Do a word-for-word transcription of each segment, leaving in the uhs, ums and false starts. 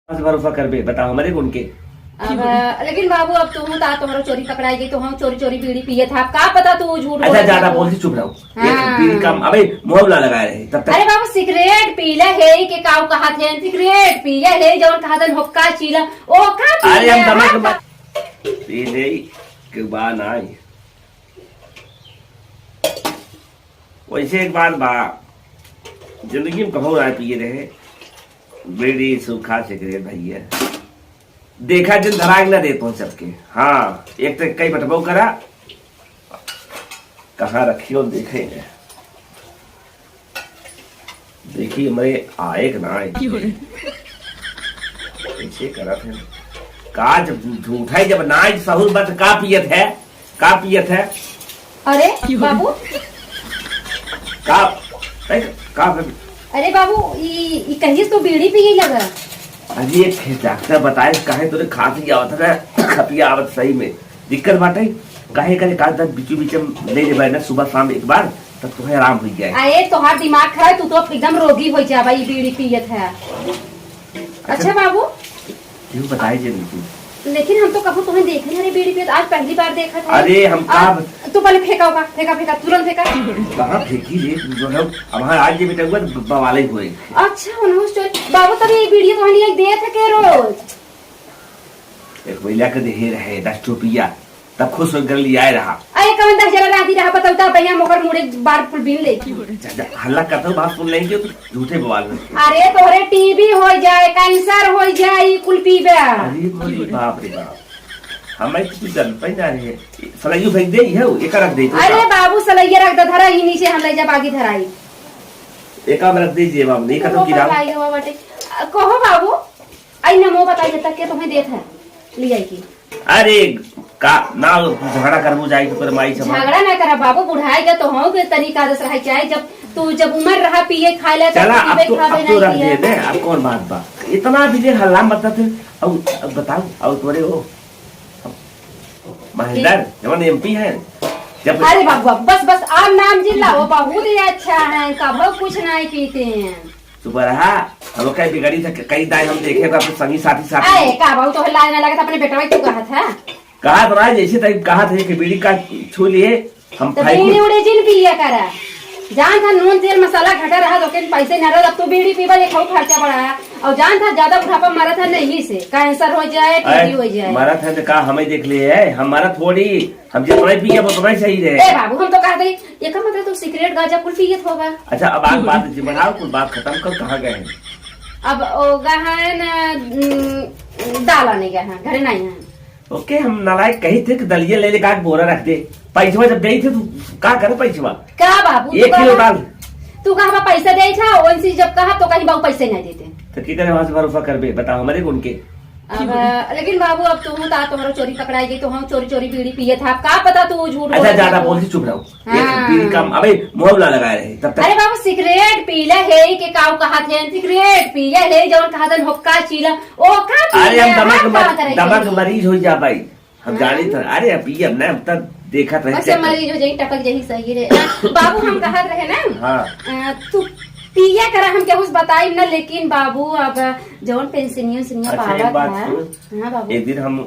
आज भरोसा करबे, बताओ, हमरे गुण के। अब, लेकिन बाबू, अब तू तो, तोहरो चोरी पकड़ाई गई, तो हम चोरी चोरी बीड़ी पिए था। अब का पता तू झूठ अच्छा, बोलत ज्यादा है। बोलती, चुप रहो। एक हाँ। बीड़ी कम, अबे, मुंह ना लगाए रहे, तब तक। अरे बाबू, सिगरेट पी ले, हे के काऊ कहा थे, सिगरेट पी ले, हे जौन कहा थे, हुक्का चीला, ओ का पी अरे, हम ले, दमा हाँ, के का? बात, पी ले, के बा ना आई। वैसे एक बात बा, जिंदगी में कहूँ ना पिए रहे, बीड़ी, सूखा सिगरेट भैया। देखा जिन धराग ना दे पहुंच सबके। हाँ, एक तो कई बटबो करा, कहाँ रखियो देखे। देखी हमरे आए कि ना आए। क्यों रे? कैसे करत है? का जब झूठा ही जब ना आए, सहूर बात का पियत है? का पियत है? अरे क्यों रे? बाबू। का? ए, का कर? अरे बाबू, ई, ई कहिए तो बीड़ी पिए लगा। अरे एक डॉक्टर बताए, काहे तोरे खांसी आवत है ना, खपिया आवत सही में। दिक्कत बाटे, काहे करे काल तक बीचों बीच में ले लेबे ना, सुबह शाम एक बार, तब तोहे आराम हो जाए। अरे, तोहार दिमाग खराब, तू तो एकदम रोगी हो जाबा, ई बीड़ी पियत है। अच्छा बाबू। क्यों बताए जे नहीं? लेकिन हम तो कबो तुम्हें देखे ना रे बीड़ी पियत, आज पहली बार देखा था। अरे, हम अब का तू पहले फेंका होगा, फेंका, फेंका, तुरंत फेंका। कहाँ फेंकी रे, तू जो है, अब हाँ, आज ये बेटा हुआ तो ब-, बवाले ही हुए। अच्छा, उन्होंने स्टोरी, बाबू तभी ये बीड़ी तुम्हें लिए देत है के रोज? एक भैया के देहे रहे दस रुपया, तब खुश होकर ले आए रहा। अरे कौन दस जरा राती रहा, बताओ तो भैया मोकर मुड़े बार कुल बीन ले। जा, जा, हल्ला करता हूँ, बात सुन लेंगे तो झूठे बवाल में। अरे तोहरे टीबी हो जाए, कैंसर हो जाए, ई कुल पीबे। अरे मोरी बाप रे बाप, हमें तो कुछ जानते ही ना रहे। सलाइयो फेंक दे, ये एक रख दे, तो अरे का? बाबू सलैया रख दे, धरा ही नीचे हम ले जा बागी धराई। एक हम रख दीजिए बाबू, नहीं तो कतो गिराओ। आई हुआ बाटे। अ, कहो बाबू, आई ना मोह बताई जब तक के तुम्हें देत है, ले आई की। अरे का ना, झगड़ा करबो जाई तो तोर माई से बात। झगड़ा ना करा बाबू, बुढ़ाई का तो हो के तरीका दस रहे, चाहे जब तू जब उम्र रहा पिए खाए ला, तब चला, तू अब पीबे तो, खाबे अब तो नहीं रख किया। दे दे, अब कौन बात बा? इतना भी जे हल्ला मत कर। अब, अब बताओ, अब तोरे हो महेंद्र, जवन एमपी है, जब अरे बाबू, बस, बस, आप नाम जिला, वो बहुत ही अच्छा है, कभो कुछ नहीं पीते हैं। चुप रहा, हम कहीं बिगड़ी था, कई दाई हम देखे, अपने संगी साथी साथी। अरे, का बाबू, तो लाज ना लगा था, अपने बेटवा की तू कहा था? कहा तो रहा, जैसे तभी कहा था कि बीड़ी का छू लिए, हम तो खाई बीड़ी कुछ उड़ी जिन पिया करा। जान था नून तेल मसाला घटा रहा, तो के पैसे ना रहा, अब तू बीड़ी पीबा, ये खाऊ खर्चा बढ़ा। और जान था ज्यादा बुढ़ापा मरत है नहीं से, कैंसर हो जाए, टीबी हो जाए। मरत है तो का हमें देख लिए है, हम मरत थोड़ी, हम जितना ही पिए उतना ही सही रहे। ए बाबू, हम तो कहते हैं, ये का मतलब तू सिगरेट गांजा कुल पियत होगा? अच्छा, अब आप बात जी बढ़ाओ, कुल बात खत्म कर, कहाँ गए हैं? अब ओ गहन, उम, दाल आने गए हैं, घरे नहीं हैं। ओके, हम नालायक कही थे कि दलिया ले लेकर आके बोरा रख दे। पैसवा जब देई थे, तू का करे पैसवा? का बाबू, तू एक किलो कहा, दाल। तू कहा पैसा देई था, ओनसी जब कहा तो कहीं बाबू पैसे नहीं देते। तो की करे वहां से भरोसा करबे? बताओ, हमारे गुण के। अब, लेकिन बाबू, अब तू तो, तोहरो चोरी पकड़ाई गई, तो हम चोरी चोरी बीड़ी पिए था। अब का पता तू झूठ अच्छा, बोलत ज्यादा है। बोलती, चुप रहो। हाँ। एक बीड़ी कम, अबे, मुंह ना लगाए रहे, तब तक। अरे बाबू, सिगरेट पी ले, हे के काऊ कहा थे, सिगरेट पी ले, हे जौन कहा थे, हुक्का चीला, ओ का पी अरे, हम ले, दमा हाँ, के का मर-, करे दमा के के? मरीज हो जा भाई। हम हाँ। जानी तो, अरे, अब ये, अब ना, हम तब देखत रहे, वैसे check कर। मरीज हो जाई, टपक जाई, सही रे। आ, बाबू, हम कहत रहे ना, हाँ। आ, तू पिया करा, हम केहू से बताई ना, लेकिन बाबू, अब जौन पेंशनिया उंशनिया अच्छा, एक पावत बात है। सुन। हाँ, बाबू। एक दिन हम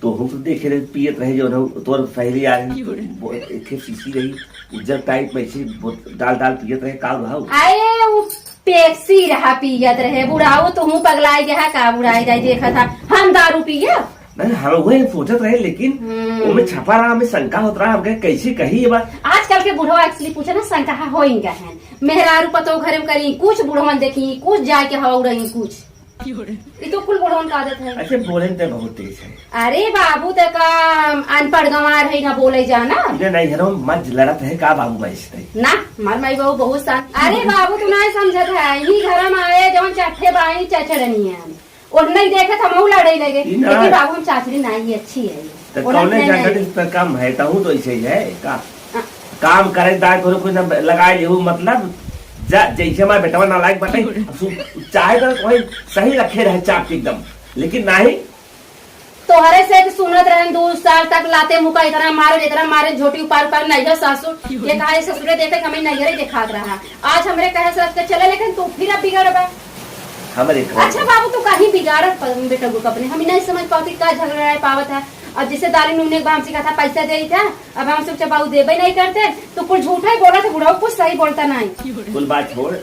तोहू तो देखे रहे, पियत रहे, जौन हो, तोर सहेली आ रही, वो एक ठे शीशी रही, उज्जर type में, ऐसे वो डाल डाल पियत रहे, का भाव? अरे, वो पेप्सी रहा पियत रहे, बुढ़ाऊ, तोहू पगलाई गया, का बुढ़ाई जाए, देखा था, हम दारू पिया? नहीं, हम वही सोचत रहे, लेकिन हम्म। ओमे छपा रहा, हमें शंका होत रहा, हम कहे, कैसे कही ये बात? आजकल के बुढ़वा actually पूछे ना, शंका हो इनका है, मेहरारू पतो घरे में करी, कुछ बुढ़वन देखी, कुछ जाए के हवा उड़ाई, कुछ। ई तो कुल बुढ़वन का आदत है। अच्छा, बोले तो बहुत तेज है। अरे बाबू, ते का अनपढ़ गंवार है, ना बोले जाना? इधर नहीं, घरों मत लड़त है का बाबू माई से? ना, हमार माई बाबू बहुत शांत। अरे बाबू, तू नहीं समझत है, ही घर में आए जौन चट्ठे बाई चचड़नी है। और नहीं देखे तो हम लड़े लगे। ई ना। लेकिन बाबू, हम चाचड़ी नहीं, अच्छी है। तो ओढ़त कौने नहीं, जाकर नहीं। इस पर कम है, तहू तो ऐसे ही है का? हाँ। काम करे दाए तोरे कोई ना लगाए लेहू, मतलब, जा, जैसे हमारे बेटवा नालायक बाटे, अब सु-, चाहे तो कोई सही रखे रहे चाप के एकदम, लेकिन नहीं। तोहरे से तो सुनत रहन दू साल तक लाते मुका इतना मारे, इतना मारे, झोटी उपार उपार नैहर सासुर, ये कहा ये ससुरे देखे कि हमें नैहरे दिखात रहा। आज हमरे कहे से रख के चले, लेकिन तू फिर अब बिगड़बा। हमरे घर अच्छा में। बाबू, तू काहे बिगाड़त प-, बेटा को अपने? हम ही नहीं समझ पावत कि का झगड़ा है पावत है। अब जैसे दाली नूने एक बार हमसे कहा था, पैसा दे था, अब हम सोचा बाबू देबे नहीं करते, तो कुल झूठा ही बोला था बुढ़ऊ, कुछ सही बोलता नहीं। कुल बात छोड़,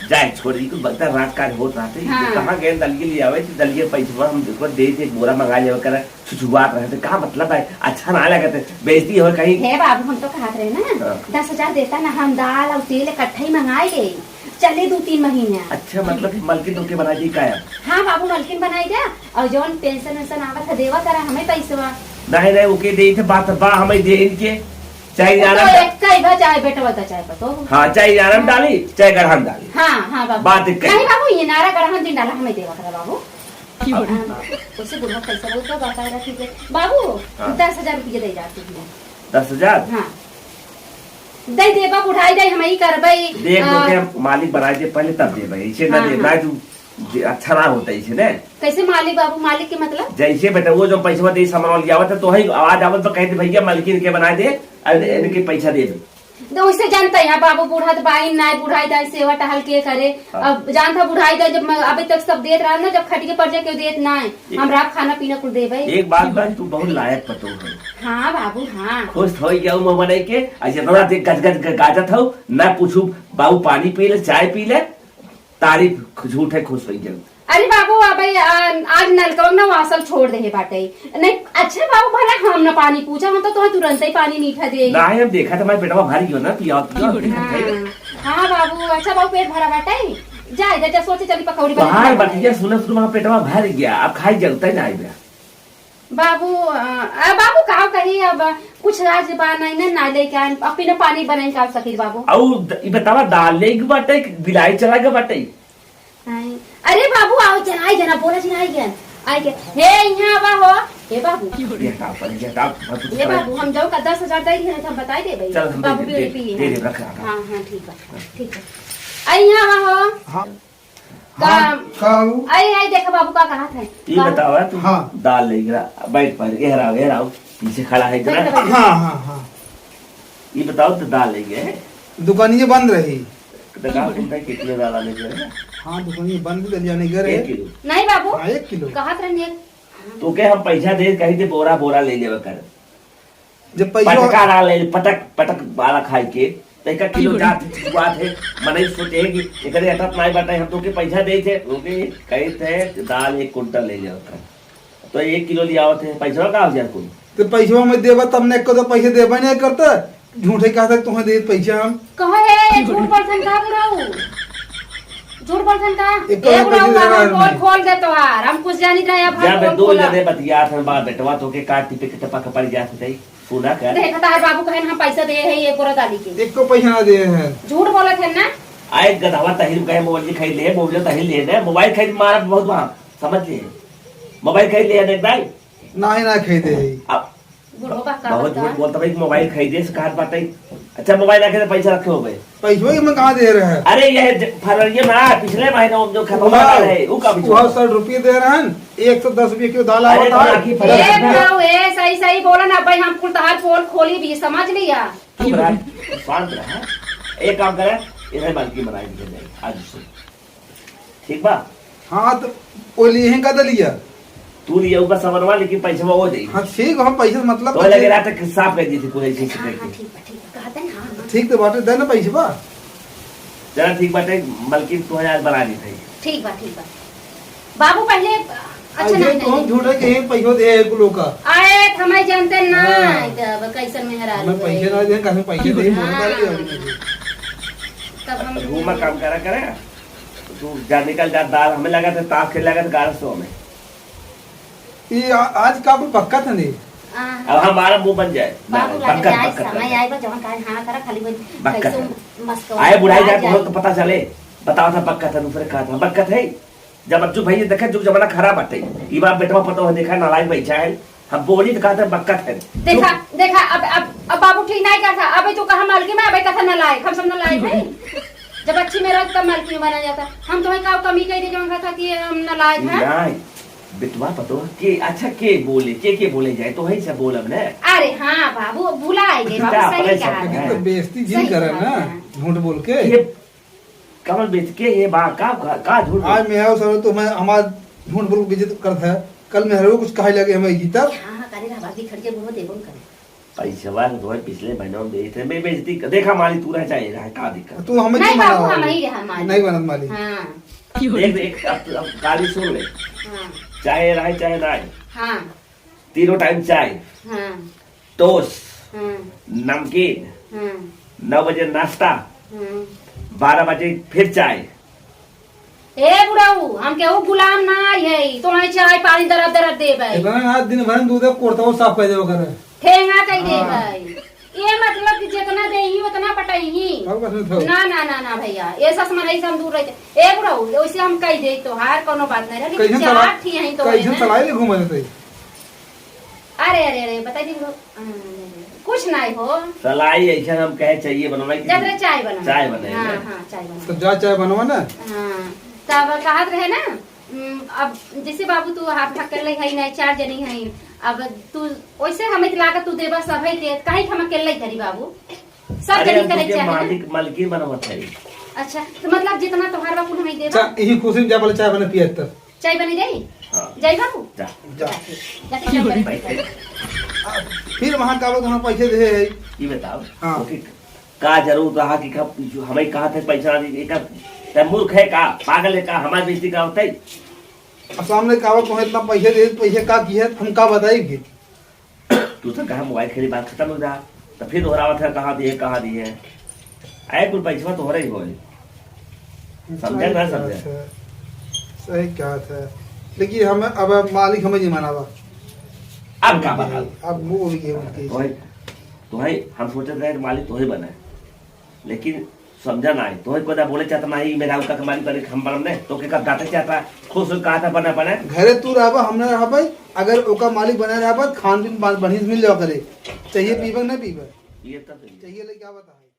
जाए छोड़, ई कुल बगता रात काज होत रहते, हाँ। तो कहाँ गए दलिया ले आवे, तो दलिया पैसा हम देखो दे थे, एक बोरा मंगा लेवे करे, छुछुआत रहते, का मतलब है, अच्छा ना लगते, बेइज्जती हो कहीं। हे बाबू, हम तो कहत रहे ना, हाँ। दस हजार देता ना, हम दाल और तेल इकट्ठा ही मंगाई ले, चले दो तीन महीने। अच्छा, मतलब कि मलकिन तोके बनाई दी का अब? हाँ बाबू, मलकिन बनाई दे, और जौन पेंशन वेंशन आवत है, देवा करा हमें पैसवा। नहीं, नहीं, ओके दे थे, बात बा, हमें दे इनके, चाहे वो जाना तो एक का ही बा, चाहे बेटवा था, चाहे पतो। हाँ, चाहे जाना में हाँ। डाली, चाहे गढ़ा में डाली। हाँ, हाँ बाबू। बात एक कही। नहीं बाबू, ये नारा गढ़ा में दिन डाला, हमें देवा करा बाबू। हाँ, उससे बुढ़वा पैसा बहुत का बात आएगा, ठीक है। बाबू, हाँ। दस हजार रुपये दे जाती हूँ। दस हजार? हाँ। दे देबा, बुढ़ाई दे, हम ही करबे। देख, आ, लोग के हम मालिक बनाए दे पहले, तब देबे, ऐसे ना हाँ, दे, हाँ। ना तू जे अच्छा ना होता इसे ने। कैसे मालिक बाबू, मालिक के मतलब? जैसे बेटा, वो जो पैसवा दे, सामान लियावत है, तो है आवाज आवत तो कहते, "भैया, मालकिन के बना दे, अरे, इनके पैसा दे दे।" तो वैसे जानता है बाबू, बूढ़ा तो बाइन ना, बुढ़ाई दाई सेवा टहल के करे। हाँ। अब जानता बुढ़ाई दाई जब म-, अभी तक सब देत रहा ना, जब खटिया पर जाके देत ना है, ये हमरा खाना पीना कुल देबे। एक बात बा, तू बहुत लायक पतो है। हाँ बाबू, हाँ। खुश हो गया हूँ मैं बने के, आज इतना देख गज गज ग-, गाजत हो, ना पूछू, बाबू पानी पी ले, चाय पी ले, तारीफ झूठ है, खुश हो गया। अरे बाबू, अबे, आ, आज नलकवा में ना वासल छोड़ दे बाटे। नहीं, अच्छा बाबू, भला हम ना पानी पूछा, हम तो तोहे तुरंत ही पानी मीठा दे। ना, हम देखा था, मैं पेटवा भर गयो ना, पिया, पिया, हाँ, हाँ बाबू, अच्छा बाबू, पेट भरा बाटे। जा, जा, जा, सोचे चली पकौड़ी बना बाहर के बतिया सुना, सुना, पेटवा भर गया, अब खाई जरूरत ही ना आई बा। बाबू, अ, अ, बाबू, का कही अब, कुछ आज बा नहीं ना, ना लेके आए, अब बिना पानी बनाई का सकी बाबू। अउ द-, ई बतावा, दाल लेके बाटे कि बिलाई चला के बाटे? नहीं। अरे बाबू, आओ जन, आई जन, बोला जी, आई जन, आई के, हे, यहाँ आवा हो, हे बाबू। ये हटाओ, पर ये हटाओ, मैं कुछ ये करा- बाबू, हम जाओ का दस हजार दे दिए, हम बताई दे भाई। चल, हम दे बाबू दे, बीड़ी दे, पी दे, ले। दे, रख, रख। हाँ, हाँ, ठीक है, ठीक है। आई यहाँ आवा हो। हाँ। का हाँ, का हो? आई, आई, देखा बाबू का कहा था। ये का? बतावा तू हाँ। दाल ले गिरा, बैठ पर, एहराओ, एहराओ, पीछे खड़ा है इतना। बैठ, बैठ। हाँ, हाँ, हाँ। ये बताओ तो दाल ले गए? दुकानिये बंद रही। तो का तुम पे कितने दाल आने गए? हाँ, दुकानिये बंद, दलिया नहीं गए रहे। एक किलो। नहीं बाबू। हाँ, एक किलो। कहा था नहीं। तो के हम पैसा दे, कहीं दे बोरा, बोरा ले लेवे कर। जब पैसा पटका ना ले, पटक, पटक बाला खाए के, तो एक किलो जात हुआ थे, मनई सोचे है कि एकरे अटत नाई बाटे, हम तो के पैसा दे थे, ओके, कहे थे, दाल एक कुंटल ले जाओ था। तो एक किलो ले आओ थे, पैसा का हो जाए कुल? तो पैसा में देबा, तब ने को तो पैसे देबा नहीं करता, झूठे कहा था तुम्हें दे पैसा हम। कहो हे, झूठ बोलथन का बुढ़ऊ? झूठ बोलथन का? एक ए बुढ़ऊ, कौनो पैसे हम देना पोल नहीं। खोल दे तोहार, हम कुछ जानी रहे, अब जा हम बे, पोल दो खोला। जने बतियात हन, बा बेटवा, तो के काट टिपे के टपा के पड़ जात है। सुना कर। देख, तार बाबू कहे ना, हम पैसा दे है ये गोरा दादी के। एको पैसा ना दे है। झूठ बोलत है ना? आए गधवा तहिल कहे मोबाइल खरीद ले, मोबाइल तहिल ले ने, मोबाइल खरीद मारत बहुत वहाँ, समझ ले। मोबाइल खरीद ले ने भाई। ना ही ना खरीदे है। अब बुढ़ो बा का बहुत बता? झूठ बोलता भाई, मोबाइल खरीदे से कहा बात है। अच्छा, मोबाइल रखे तो पैसा रखे हो भाई। पैसवा के मैं कहाँ दे रहे हैं? अरे, ये ज-, फरवरी में ना, पिछले महीने में जो खत्म हुआ वाह, है, वो का भी वह छोड़। सौ रुपये दे रहे हैं, एक सौ दस रुपये किलो दाल अरे, आवत है। बाकी फरवरी ए, में ना। बुढ़ऊ, ए, सही, सही बोला ना भाई, हम कुल तहार पोल खोली भी, समझ लिया। चुप रह, शांत रह। एक काम करे, इधर बल्कि बनाई दे, आज से। ठीक बा? हाँ, तो वो लिए हैं का दलिया? तू लिया ऊपर सामानवा, लेकिन पैसा वो दे। हाँ, ठीक, हम पैसा मतलब तो लगे पैसे रहा था कि साफ कर दी थी पूरा इसी हाँ, से। हाँ, ठीक बा, ठीक बा, कहते हैं, हाँ, हाँ। ठीक तो बाटे, दे ना पैसा बा। चला ठीक बाटे, मलकिन तो आज बना दी थी। ठीक बा, ठीक बा। बाबू पहले, अच्छा, अरे, नहीं, तो हम नहीं। झूठे के एक पैसा दे एक लोग का। आए, हमें जानते ना, हाँ। तब कैसन मेहरारू हमें पैसे है। ना दे, कैसे पैसे दे, हाँ। बोलता रही अभी। तब हम घूमा काम करा करे। तू जा निकल जा, दाल हमें लगा था, ताश खेल लगा था, ग्यारह सौ में। ये आ-, आज का कुल पक्का था नहीं? हाँ। अब हमारा मुंह बन जाए। बाबू ना, लागे बक्कत, जाए, बक्कत समय लगे। आए बा, जवन काहे हाँ करा, खाली वही बक्कत कैसे है। मस्को आए बुढ़ाई आ जाए, जाए। बहुत तो पता चले। बताओ था बक्कत है, दूसरे कहा था बक्कत है। जब अब जो भैया देखा, जो जमाना खराब बाटे। ई बाप बेटवा पतो है, देखा नालायक बैठा है। हम बोली तो कहा था बक्कत है। देखा, चुप। देखा, अब, अब, अब बाबू ठीक नहीं करता। अबे तू कहा मालकिन में, अबे कहा नालायक, हम सब नालायक है। जब अच्छी में रहो, तब मालकिन बना जाता। हम तुम्हें का कमी कही दे, जो कहा था कि हम नालायक हैं? नहीं, बेटवा पतो के, अच्छा के बोले, के, के बोले जाए, तो वही से बोलब ना। अरे हाँ बाबू, भुला गए बाबू, बेटा, सही अपने कहा सब है। है। तो बेइज्जती जिन सही करे कहा ना, है। झूठ बोल के। ये कमल बेच के ये बा, का, का, का झूठ बोल- आज मैं आओ सर, तो मैं हमार झूठ बोल के बेइज्जत करत है। कल मेहररू कुछ कहे लगे हमें गीता। हाँ, हाँ, करे रहा, बाकी खड़ के बोलो, देबो न करे। पैसवा के तोहरे पिछले महीना में देत रहे, मैं बेइज्जती कर, देखा मालिक तू रह चाहे रहा, का दिक्कत? तू हमें नहीं क्यों बाबू, मनावा? हम ही रहा मालिक। नहीं बनत मालिक। हाँ। देख, देख, अब, अब गाली सुन ले। हाँ। चाहे रहे, चाहे ना आए। हाँ। तीनों टाइम चाय, हाँ। टोस्ट, हाँ। नमकीन, हाँ। नौ बजे नाश्ता, हाँ। बारह बजे फिर चाय। ए बुढ़ऊ, हम केहू गुलाम ना आई है, तोहई चाय पानी दरद दरद देबै। इतना ना दिन भर में दूध कोरता वो साफ कर देबो करे। ठेंगा कई हाँ। देबै। ये मतलब कि जितना देही उतना पटही। तब कसम खाओ। ना, ना, ना, ना भैया, ये सस मनई से हम दूर रहते। ए बुढ़ऊ, वैसे हम कह दे तोहार कोनो बात नहीं रहे, लेकिन कैसन चार सलाई, ठी यहीं तो कैसन है। सलाई ले घूमे थे? अरे, अरे, अरे, बताई दी बुढ़ऊ, हाँ, कुछ नहीं हो। सलाई ऐसा हम कहे चाहिए बनवाई कि जतरे चाय बना। चाय बने, हाँ, ना? हाँ, चाय बना। तो जा चाय बनवा ना। हाँ, तब कहत रहे ना, हम्म, अब जैसे बाबू तू हाथ ढक कर ले है, नहीं चार जनी है, अब तू वैसे हमें तो लागत तू देबा सब है के, काहे कि हम अकेले ही करी बाबू, सब अरे, जनी हम करे तुझे चाहे ना। मालिक, मालकिन बनवत है। अच्छा, तो मतलब जितना तोहार बा कुल हमें देबा। अच्छा, यही खुशी में जा बोले चाय बने पिए तब। चाय बने जाई? हाँ। जाई बाबू? जा। जा। जाके चाय बने बैठे। आ, फिर वहाँ का बोलत हमें पैसे दे है। ये बताओ, हाँ। ओके, का जरूरत रहा कि का, हमें कहा थे पैसा ना दी, एक तै मूर्ख है का, पागल है का, हमारे बेइज्जती का होता है? अब सामने का बोलत हमें इतना पैसे दे, पैसे का की है, हम का बताई फिर? तू तो कहा मोबाइल खेली, बात खत्म हो जा, तो फिर दोहरावत है, कहाँ दिए, कहाँ दिए? आए कुल पैसवा तोहरे ही होए। समझे ना समझे? सही कहा था। सही कहा था। लेकिन हम अब मालिक हमें नहीं मनावा। अब का बनाओ? अब वो भी गेहूं के। तोहे, तोहे हम सोचत रहे कि मालिक तोहे बने। लेकिन समझा ना है। तोहे कोई ना बोले चाहता ना है, मेरा उनका के मालिक बने, हम बनम ने। तो के कब दाते चाहता, खुश हो कहा था बना, बने। घरे तू रहबा, हम ना रहबा। अगर ओका मालिक बना रहबा, खान पीन बा-, बढ़िया से मिल जावा करे। चाहिए पीबा कि ना पीबा? ये तो सही है। चाहिए ले क्या बता है?